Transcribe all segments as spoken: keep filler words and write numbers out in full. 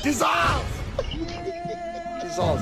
Jesus! Jesus!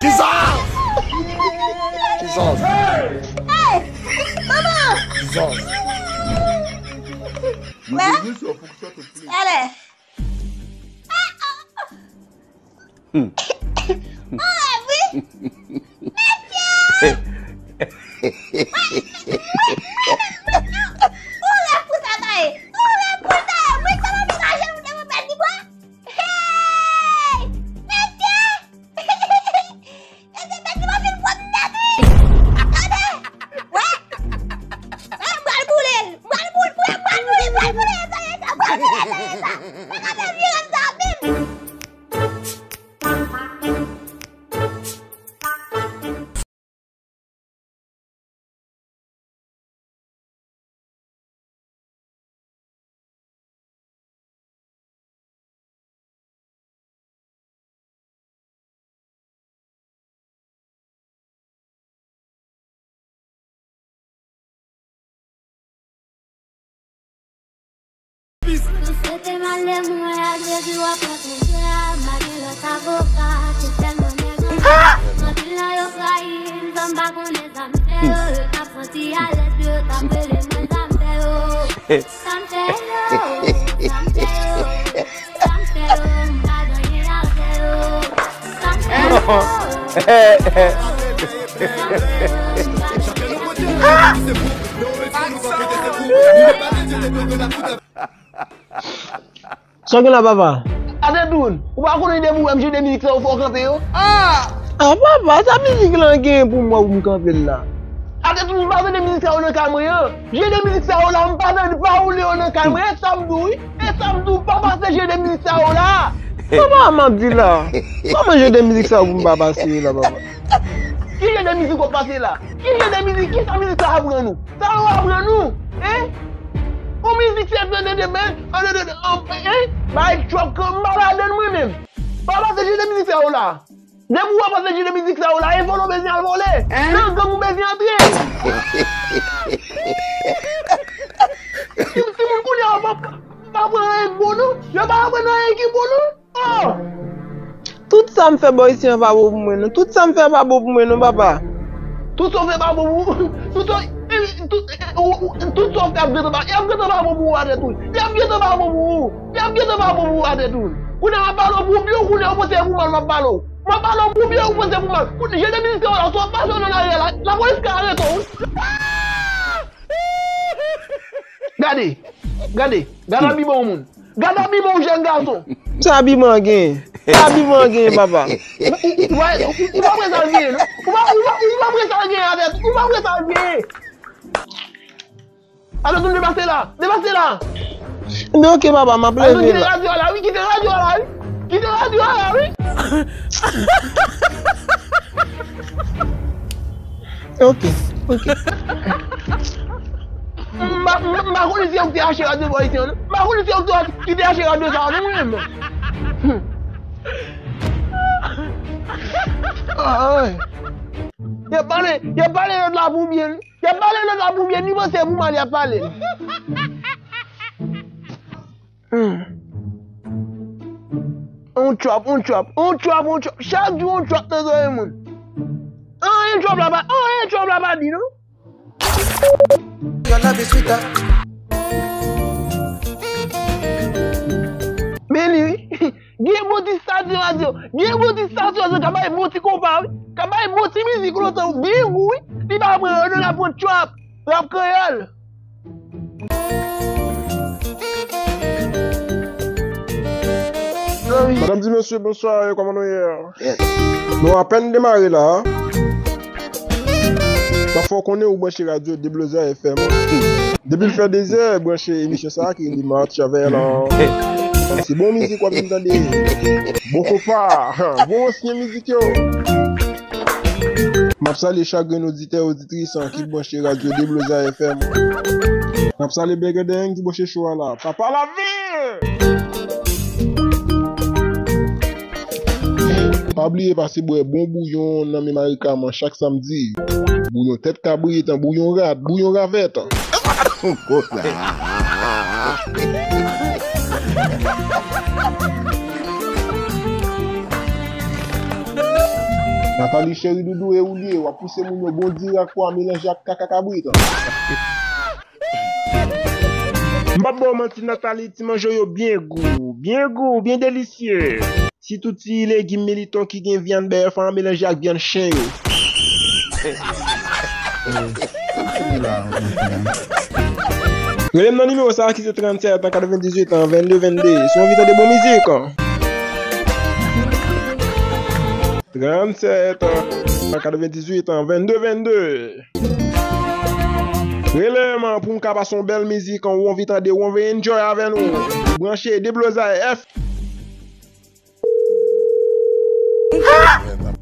Jesus! Jesus! Hey! Manman! Jesus! Wè? Alè! Anlèv wi! Mesye! Anlèv pou sa ta ye! Anlèv pou sa ye! Wi, sa va degaje nou devan pèdi bwa! Hey! Mesye! Mesye, pèdi bwa fin pran nèt wi! Tande! Wè! Wè, m pral boule l! M pral boule, m pral boule, m pral boule! Sa ye sa, m pral boule, sa ye sa! Mwen ka fè vire m sa menm! Sete malè mwen ak Jezi w ap rankontre a, m pa gen lòt avoka, se sèlman nèg an. Anpil nan yo trayi m, san m pa konnen sa m fè yo, yo t ap santi alèz, yo t ap rele mwen sa m fè yo. Sa m fè yo, sa m fè yo, sa m fè yo, m pa gen anyen avè yo. Sa m fè yo, sa m fè yo, m pa gen anyen avè yo. Sa w gen la, papa? Atetoun, ou pa konnen depi w wè m jere mizik sa yo fò w kanpe yo? Ah! Ah, papa, sa mizik lan gen pou mwen pou m kanpe l la? Atetoun, m pa tande mizik sa yo nan kay mwen an. Jere mizik sa yo la, m pa tande, pa woule yo nan kay mwen. E sa m di w, wi. E sa m di w, pa pase jere mizik sa yo la. Papa, m ap di la. Kòman jere mizik sa yo pou m pa pase yo la, papa? Ki jere mizik w ap pase la? Ki jere mizik? Kisa mizik sa aprann ou? Sa yo aprann ou? Hein? Yon mizik se tande demen, an, an, an, an, hein? Bay tròp kan m pa ladann mwen menm. Pa pase jere mizik sa yo la. Depi w ap pase jere mizik sa yo la, e vòlè w bezwen al vòlè. Hein? Nan gang ou bezwen antre. Ti, timoun kounye a, pa, pa pran anyen k bon non. Yo pa aprann anyen ki bon non. Oh! Tout sa m fè bò isi an pa bon pou mwen non. Tout sa m fè pa bon pou mwen non, papa. Tout sa w fè pa bon pou ou. Tout sa, eh, tout, eh, ou, ou, tout sa w fè ap gentan pa, y ap gentan pa bon pou ou atetoun. Y ap gentan pa bon pou ou. Y ap gentan pa bon pou ou atetoun. Kounye a m ap pale w pou byen, kounye a ou panse pou mal m ap pale w. M ap pale w pou byen, ou panse pou mal. Kounye a jere mizik sa yo la, si w ap pase nan lari a la, lapolis ka arete w. Gade, gade, gade abiman yon moun. Gade abiman yon jèn gason. Sa abiman an genyen? Sa abiman an genyen, papa? Ou, ou, ou, ou, ou pa wè sa l genyen, non? Ou pa, ou pa, ou pa wè sa l genyen avè, ou pa wè sa l genyen. Atetoun, depase la, depase la. Men oke, papa, m ap leve la. Atetoun, kite radyo a la, wi, kite radyo a la, wi. Kite radyo a la, wi. Oke, oke. M pa, m, m pa konnen se ou ki te achte radyo bò isi an, non. M pa konnen se ou ki te, ki te achte radyo sa a, non, mwen menm. Ay. Y ap pale, y ap pale lòt la pou byen, wi. Y ap pale lòt la pou byen, ni panse pou mal y ap pale. Hmm. On trap, on trap, on trap, on trap. Chak jou on trap nan zòrèy moun. Anyen trap la pa, anyen trap la pa di non. Y'en a des suites, hein. Men li wi. Gen bon ti stasyon radyo, gen bon ti stasyon radyo ka bay bon ti konpa wi. Ka bay bon ti mizik lontan wi, byen gou wi. Li pa pran yo non, l ap pran trap, rap kreyòl. Madam di mesye, bonswa, kòman nou ye? Yes. Nou apèn demare la. M ap fè w konnen ou branche radyo Debloza F M. Depi l fè dezè, branche emisyon sa a ki rele Match avè l. Se bon mizik w ap vin tande. Bon konpa, bon ansyen mizik yo. M ap salye chak grenn oditè, oditris ki branche radyo Debloza F M. M ap salye Bègèdèyèn ki branche cho a la. Papa lavi! Pa bliye pase bwè bon bouyon nan men Marika Man chak samdi. Bouyon tèt kabrit, bouyon rat, bouyon ravèt. Nathalie cheri doudou, e ou li ye, w ap pouse moun yo bon dirak pwa melanje ak kaka kabrit. M p ap ba w manti, Nathalie, ti manje yo byen gou, byen gou, byen delisye. Sitou ti legim militon ki gen vyann bèf an melanje ak vyann chen yo. Rele m nan nimewo sa a ki se trannsenk katrevendizuit vennde vennde. Si w anvi tande bon mizik. Trannsenk katrevendizuit vennde vennde. Rele m pou m ka pase yon bèl mizik, ou anvi tande, ou anvi enjoy avè nou. Branche Deblozay F.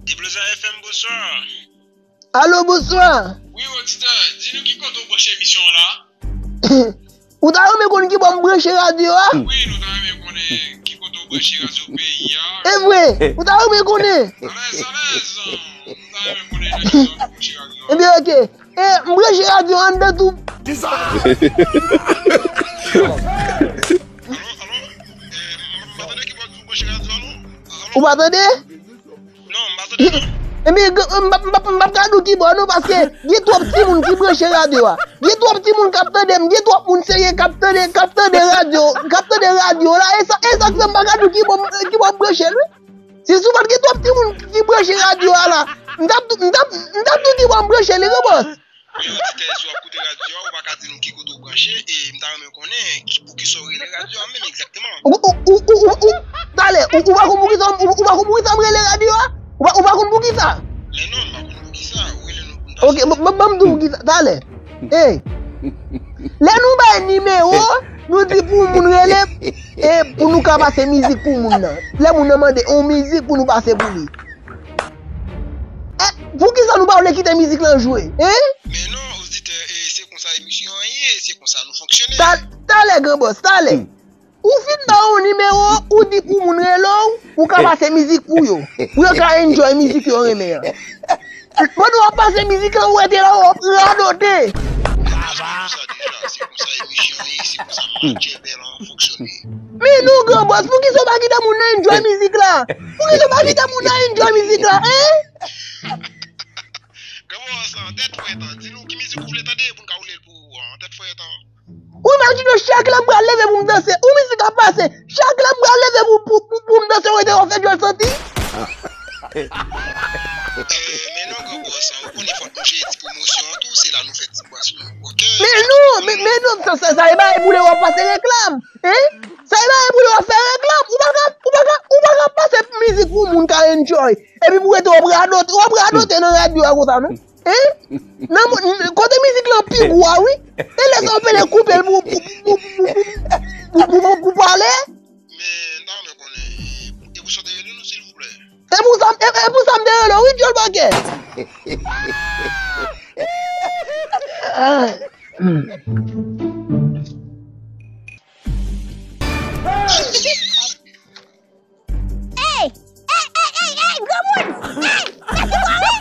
Deblozay F M, bonswa. Alo, bonswa. Wi, oditè, di nou ki kote w branche emisyon an la? Ou ta renmen konn ki bò m branche radyo a? Wi, nou ta renmen konnen ki kote w branche radyo peyi a. E vre, ou ta renmen konnen? Alèz, alèz. Nou ta renmen konnen nan ki zòn ou branche radyo a. Ebyen, oke. E, m branche radyo anndan tou. Kisa? Alo, alo? E, m pa tande ki bò w branche radyo a, non? Alo? Ou pa tande? Non, m pa tande, non. Ebyen, m p ap, m p ap, m p ap ka di w ki bò, non, paske gen twòp timoun ki branche radyo a. Gen twòp timoun k ap tande m, gen twòp moun serye k ap tande, k ap tande radyo, k ap tande radyo la. E sa, e sa k fè m pa ka di w ki bò, ki bò m branche l, wi. Si sou pa t gen twòp timoun ki branche radyo a la, m t ap, m t ap, m t ap di w ki bò m branche li, wi, bòs. Wi, oditè, si w ap koute radyo a, ou pa ka di nou ki kote w branche, e m ta renmen konnen ki, poukisa w rele radyo a menm egzakteman. Ou, ou, ou, ou, ou, ou, talè, ou, ou pa konn poukisa, ou, ou pa konn poukisa m rele radyo a? Ou pa, ou pa konn poukisa? Men non, m pa konn poukisa, ou rele nou pou n ta... Oke, ban, ban, ban m di w poukisa, talè. Ey, lè nou bay nimewo, nou di pou moun rele, e pou nou ka pase mizik pou moun nan. Lè moun nan mande yon mizik pou nou pase pou li. E, poukisa nou pa vle kite mizik lan jwe, en? Men non, oditè, e, se konsa emisyon an ye, se konsa nou fonksyone. Ta-, talè, gran bòs, talè. Ou fin ba yo nimewo, ou di pou moun rele w, ou ka pase mizik pou yo. Pou yo ka enjoy mizik yo renmen an. Pandan w ap pase mizik lan, ou rete la, w ap radote. Sa deja, se konsa emisyon an ye, se konsa manadjè lan fonksyone. Men non, gran bòs, poukisa w pa kite moun nan enjoy mizik la? Poukisa w pa kite moun nan enjoy mizik la, en? Gran bòs, an tèt fwèt, di nou ki mizik ou vle tande pou n ka woule l pou ou, an tèt fwèt. Ou imajine w, chak lè m pral leve pou m danse, ou mizik ap pase, chak lè m pral leve pou, pou, pou, pou m danse, ou rete w ap fè djòl santi. Eh, men non, gran bòs, ou konnen fòk nou jere ti pwomosyon an tou, se la nou fè ti bwasyon, oke? Men non, men, men non, sa, sa, sa e bagay pou lè w ap pase reklam, en? Sa e bagay pou lè w ap fè reklam, ou pa ka, ou pa ka, ou pa ka pase mizik pou moun ka enjoy, epi pou rete w ap radote, w ap radote nan radyo a konsa, non? En? Nan mo-, n-, kote mizik lan pi gwo a, wi. E lè sa w pele koupe l pou, pou, pou pale. Men, n ta renmen konnen, e pou sa w te rele nou, silvouplè? E pou sa, e, e pou sa m te rele w, wi, djòl pakèt. Ey! Ey, ey, ey, ey, granmoun! Ey! Sa ki bò, wi?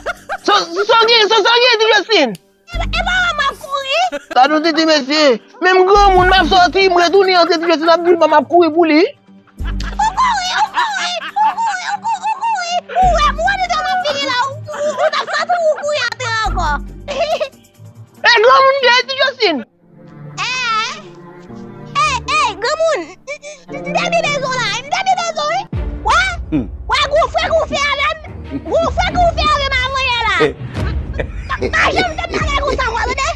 Sa, sa w gen, sa, sa w gen, Ti Justin? E pa, e pa wè m ap kouri? Gad yon tete mesye. Menm granmoun, m ap sòti, m retounen antre, Ti Justin ap di m m ap kouri pou li. Ou kouri, ou kouri, ou kouri, ou kou-, ou kouri. Ou wè, m wè nou te m ap vini la, ou, ou, ou t ap sòti, ou kouri antre ankò. E granmoun byen, Ti Justin. Eh, eh, eh, granmoun, m, m, m, m te di bezwen la, m te di bezwen, wi. Wè, wè, gwo frè, gwo frè avè m, gwo frè, gwo frè avè m avanyè la. M, m, m pa janm te pale konsa, w tande?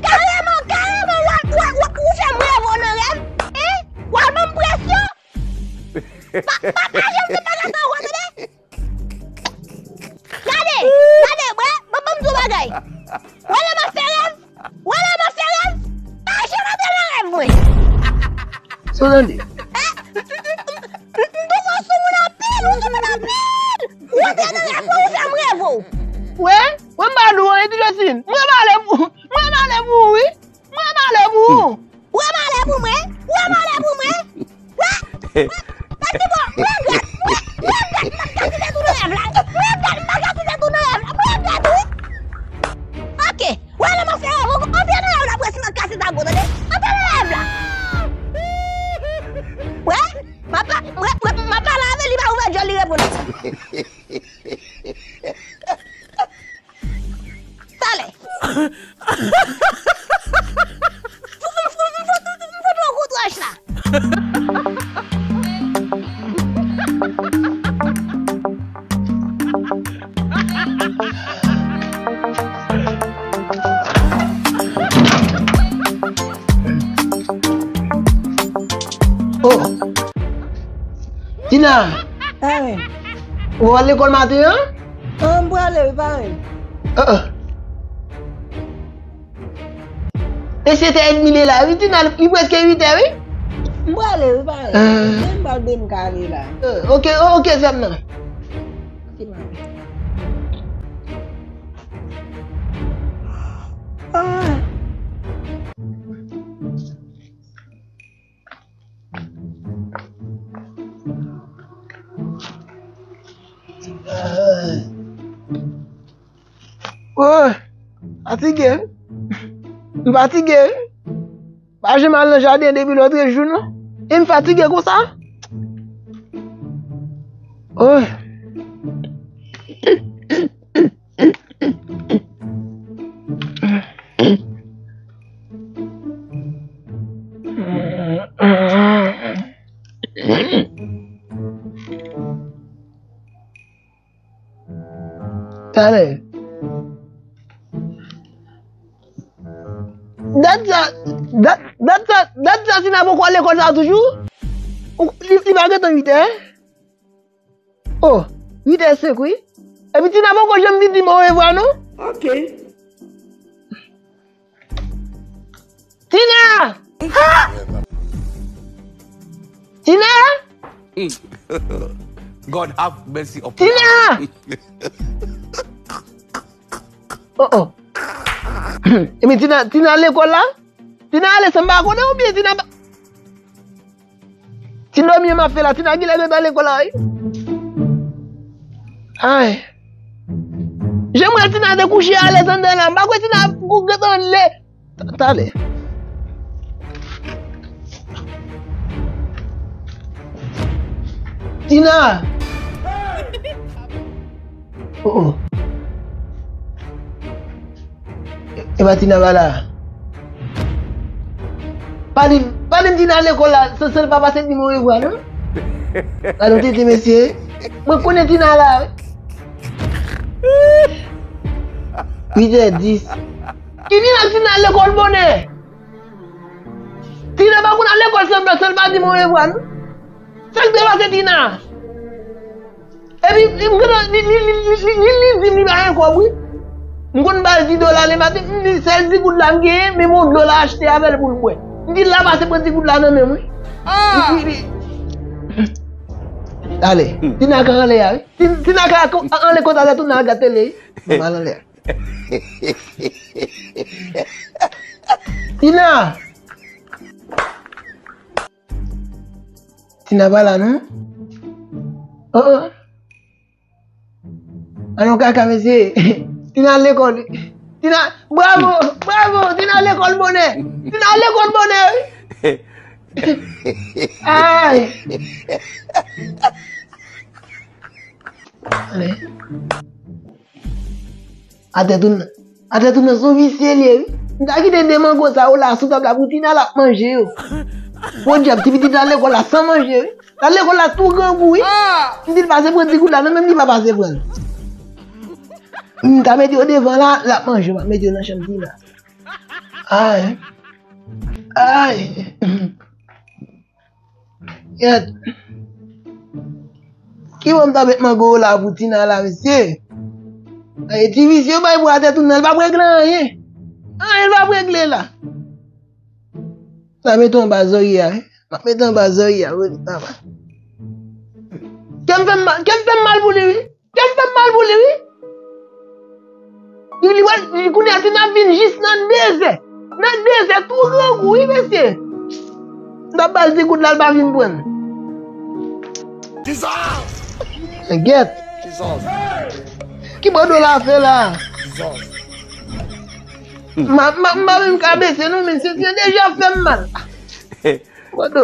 Kareman, kareman, w, w, w, ou fè m reve w nan rèv, en? W al ban m presyon. Pa, pa, pa janm te pale sa ankò, tande? Gade, gade, wè, ban, ban m di w bagay. Wè lè m ap fè rèv, wè lè m ap fè rèv, pa janm antre nan rèv mwen. Sa w tande? Eh, m, m, m, m, m twouve w soumoun anpil, ou soumoun anpil. Ou antre nan rèv mwen, ou fè m reve w. Wè, wè m pa di w anyen, Ti Justin. Mwen pale pou, mwen pale pou ou, wi. Mwen pale pou ou. Ou pale pou mwen? Ou pale pou mwen? Wè, wè, pa di bon, mwen gad, mwen, mwen gad, m ap gad tèt ou. Talè. M fout nan kontraj la. Oh. Tina! Hey. Ou al lekòl maten an? An, m prale, wi, parèy. Ah, ah. E sèt è edmi li la, wi, Tina, li prèske uit è, wi. M prale, wi, parèy. Ah. Men m pral de m ka ale la. Ah, ok, ok, sè m nan. Ok, parèy. Ah. Woy, fatige, wi. M fatige, wi. Pa janm al nan jaden depi lòtrejou, non. E m fatige konsa. Woy. Talè. Dat sa, dat, dat sa, dat sa, Tina poko al lekòl sa toujou? Ou, li, li pa gentan uit è? Oh, uit è senk, wi. Epi Tina poko janm vin di m orevwa, non? Ok. Tina! Tina! God have mercy upon Tina! Oh, oh. Epi Tina, Tina lekòl la? Tina ale san m pa konnen oubyen Tina pa. Ti dòmi m ap fè la, Tina genlè gentan lekòl la, wi. Ay. Jan m wè Tina te kouche alèz anndan la, m pa kwè Tina ap kou gentan le. Ta-, talè. Tina! Oh, oh. E, e pa Tina pa la. Pa di, pa di m Tina lekòl la, san, san l pa pase di m orevwa, non? Gade yon tete, mesye. Mwen konnen Tina la, wi. Uit è dis. Ki Tina, Tina lekòl bonè. Tina pa konn al lekòl san, san l pa di m orevwa, non? Sa k te pase Tina? Epi, m gentan, li, li di m li pa gen kòb, wi. M konn ba l di dola lematen, m di sèl ti goud la m genyen, men m gon dlo la achte avè l pou l bwè. M di l la pase pran ti goud la nan men m, wi. Ah! Li, li, li. Ale, Tina ka anlè a, wi. Ti, Tina ka ko-, anlè konsa, lè tounen al gad tele, wi. M al anlè a. Tina! Tina pa la, non? Oh, oh. Anon kaka, mesye. Tina al lekòl. Tina, bravo, bravo, Tina al lekòl bonè. Tina al lekòl bonè, wi. Ay. Ale. Atè tounen, atè tounen se yon visye li ye, wi. M ta kite de mango sa yo la sou tab la pou Tina l ap manje yo. Podyab, ti pitit la lekòl la san manje, wi. L al lekòl la tou grangou, wi. M di l pase pran ti goud la, non, menm li pa pase pran l. M ta mete yo devan la, l ap manje yo, m ap mete yo nan chanm Tina. Ay. Ay. Yèt. Ki bò m ta met mango la pou Tina la, mesye? Ay, ti visye bay pou atè tounen, l p ap regle anyen. Anyen l p ap regle la. M ta mete anba zòrye a, wi. M ap mete anba zòrye a, wi, anba. Kè m fè m mal, kè m fè m mal pou li, wi. Kè m fè m mal pou li, wi. Li, li wè, li kounye a, Tina ap vin jis nan dezè. Nan dezè, tou grangou, wi, mesye. M t ap ba l ti goud la, l pa vin pran l. Jesus! Gèt. Jesus. Ki bò do la fè la? Jesus. Ma, ma, m pa menm ka bese, non, men se, se deja fè m mal. Bò do.